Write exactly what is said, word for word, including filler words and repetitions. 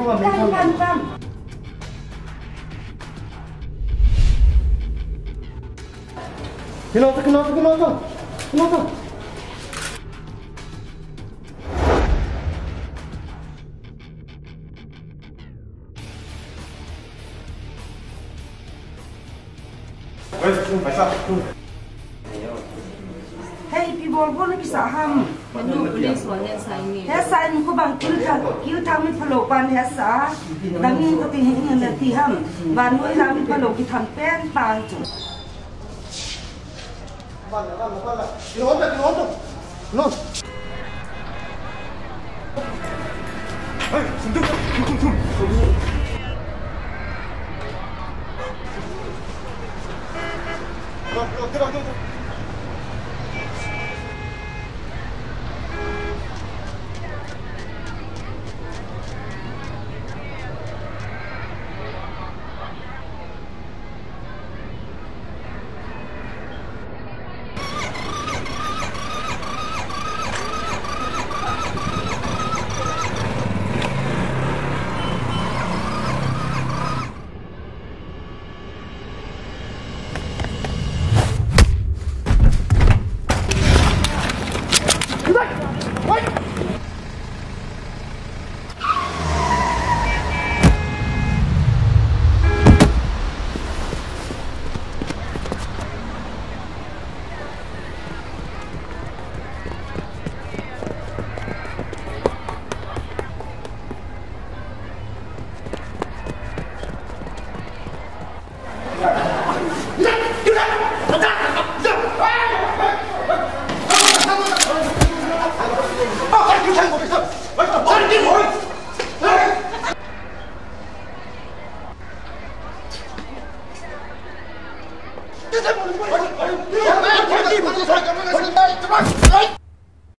Pan, pan, pan. Kino to, kino to, kino to. Kino to. Hei, ipi bol bol na kisah ham? Manu police ho hetsah in. Hetsah in khu bang kil thang, kil thang mi phalou pan hetsah. Dang in kati hi in na ti ham. Vannoi lang mi phalou kitham pen pan chu.